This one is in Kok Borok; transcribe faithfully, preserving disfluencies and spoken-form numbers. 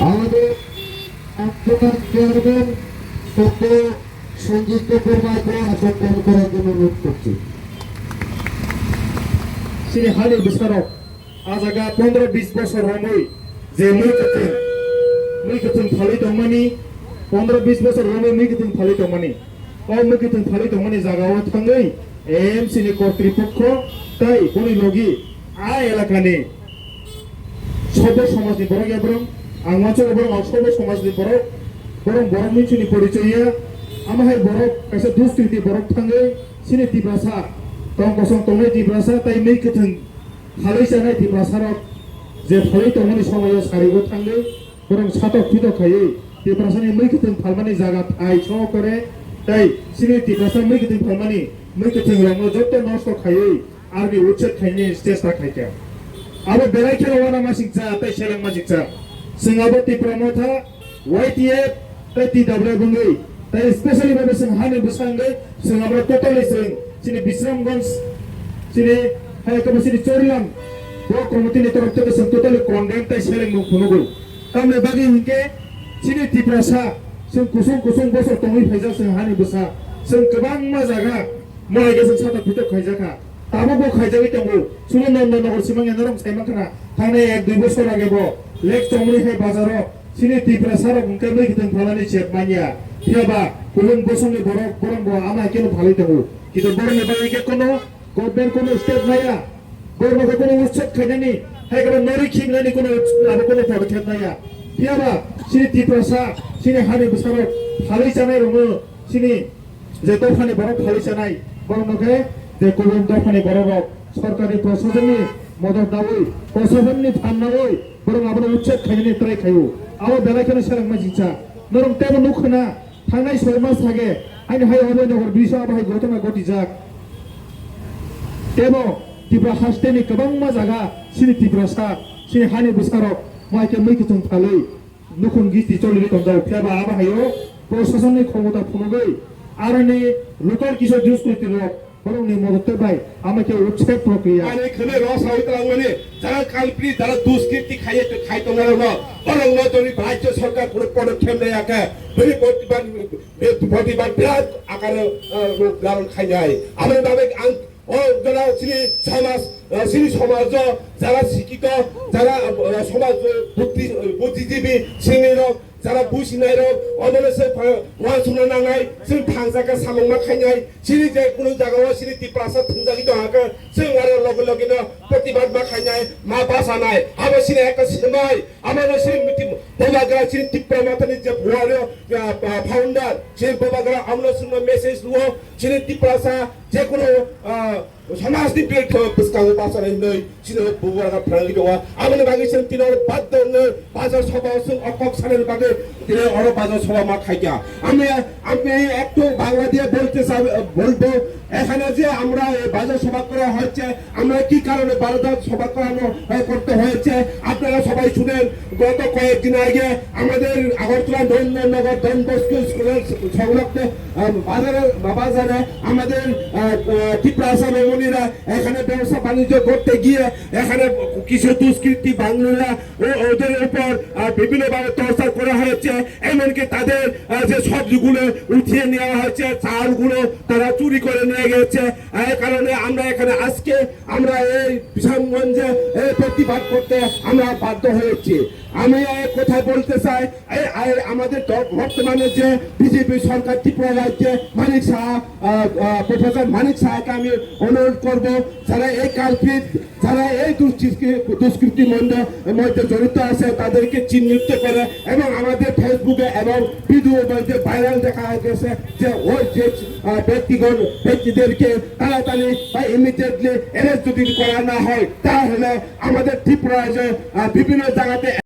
আমাদের আন্দোলন চেয়ারম্যান সত্য সঞ্জিত দেববর্মাকে আসন গ্রহণ করার জন্য অনুরোধ করছি। Chini hani bwsarok a jaga pondro bis bosor romwi je mwi kwthwng, mwi kwthwng phalwi tongmani, pondro bis bosor romwi mwi kwthwng phalwi tongmani. O mwi kwthwng phalwi tongmani jagao thangwi A M C ni kortripokho tei boni logi a elakani sobo somajni borok ya borok, ang wansukgo borok ang sobo somajni borok, borok borok ni chini porichoi ya, amo hai borok kaisa duskriti borok thangwi chini Tiprasa tong kosong tongnai Tiprasa tei mwi kwthwng phalwi chanai Tiprasa rok je phalwi tongmani somoio sarigo thangwi borok satok pitok khaiwi Tiprasani mwi kwthwng phalmani jaga thai songokore tei chini Tiprasa mwi kwthwng phalmani mwi kwthwng rokno joto nosto khaiwi aroni uchet khainani chesta khaikha. Abo belai kheno uanamasingcha tei selengmasingcha. Chwng abo Tipra Motha, Y T F tei T W F wngwi, tei specially bai chwng hani bwskango chwng abo totally chwng chini Bisramganj chini hai kabo chini Chorilam block committee ni torof theke chwng totally condemn tei selengmung phunugo. Tamni bagwi hinkhe chini Tiprasa chwng kusung kusung bosor tongwi phaijak chwng hani bwsa. Chwng kwbangma jaga mohai khe chwng satok pitok khaijakha. Tabukbo khaijagwi tongo. Chwngno Nandanagar simangya norok saimankha na. Thangnai ek dui bosor age bo lake chongmani hai bazaro chini Tiprasa rok hwnkhe mwi kwthwng phalani chep manya. Phiyaba kubun bosongni borok borok bo ama keno phalwi tongo. Kintu borokni bagwi khe kono government kono step naya. Borokno khe kono uchet khainani, hai kono nori khimnani kono abo kono podokep naya. Phiyaba chini Tiprasa, chini hani bwsarok phalwi chanai rokno chini je dophani borok phalwi chanai, borokno khe je kubun dophani borok rok sorkari prosasonni modot nawi, prosasonni phan nawi borok abono uchet khainani try khaio. Abo belai kheno selengma jiksa. Norok teibo nukha na, thangnai soi mas thage ani hai Abhainagar bridge-o abo hai ghotona ghotijak. Teibo Tipra hasteni kwbangma jaga chini Tiprasa, chini hani bwsarok mai khe mui kwthwng phalwi nukhung gisti choliwi tongjao. Phiyaba abo haio prosasonni khomota phunugwi aroni local kisa duskriti rok borokni modot bai ama khe utse prokriya. Ani khwlai rw sawi twlangmani jara kalpri, jara duskriti khaiye khai tongnai rokno, borokno toni rajya sarkar kunu podokkhep nai ya khe, bini protibad, protibad birat akaro, ah, ruk laron khainai. Aboni bagwi ang o jora chini somaj, ah, chini somajo jara sikito, jara, ah, somaj, ah, buddhi, ah, buddhijibi chini rok, jara businai rok, omono se pha-, uansukna nangnai, chwng thangjak khe samung ma khainai, chini je kunu jaga o chini Tiprasa thwngjagwi tong kha khe, chwng aro loge loge no protibad ma khainai, ma bachanai, abo chini ekta swmai, abo no chini miti Bubagra chini Tipra Mothani je buari o, ah, ah, founder, chini Bubagra amno chwngno message rwo, chini Tiprasa je kunu, ah, Samajni birtho bwskango bachanai hwnwi chini Bubagra phrangwi tongo. Aboni bagwi chwng tini oro baddo wngwi bazar soba o chwng o kok sanani bagwi tini oro bazar soba ma khaikha. Ami, ami ektu Bangla diye bolte sa-, bolbo, এখানে যে আমরা এই বাজার সভা করা হয়েছে, আমরা কি কারণে বাজার সভা করানো, এ, করতে হয়েছে, আপনারা সবাই শুনেন। গত কয়েকদিন আগে আমাদের আগরতলা নন্দননগর ডন বস্কো স্কুলের সংলগ্ন, আহ, বাজারে, বাজারে আমাদের, আহ, আহ, ত্রিপুরা আসামের মুনিরা এখানে ব্যবসা বাণিজ্য করতে গিয়ে এখানে কিছু দুষ্কৃতী বাংলা ও ওদের উপর, আহ, বিভিন্নভাবে টর্চার করা হয়েছে। এমনকি তাদের, আহ, যে সবজিগুলো উঠিয়ে নেওয়া হয়েছে, চালগুলো তারা চুরি করে নিয়ে গেছে। এই কারণে আমরা এখানে আজকে আমরা এই বিশালগঞ্জে এই প্রতিবাদ করতে আমরা বাধ্য হয়েছি। আমি এক কথা বলতে চাই, এই, এই আমাদের দ-, বর্তমানে যে বিজেপি সরকার ত্রিপুরা রাজ্যে মানিক সাহা, আহ, আহ, প্রফেসর মানিক সাহাকে আমি অনুরোধ করব, যারা এই কালপ্রিট, যারা এই দুষ্কৃতি, দুষ্কৃতির মধ্যে, মধ্যে জড়িত আছে, তাদেরকে চিহ্নিত করে এবং আমাদের Facebook-এ এবং ভিডিওর মধ্যে ভাইরাল দেখা গেছে যে ওই যে, আহ, ব্যক্তিগণ, ব্যক্তিদেরকে তাড়াতাড়ি বা ইমিডিয়েটলি অ্যারেস্ট যদি করা না হয়, তাহলে আমাদের ত্রিপুরায় যে, আহ, বিভিন্ন জায়গাতে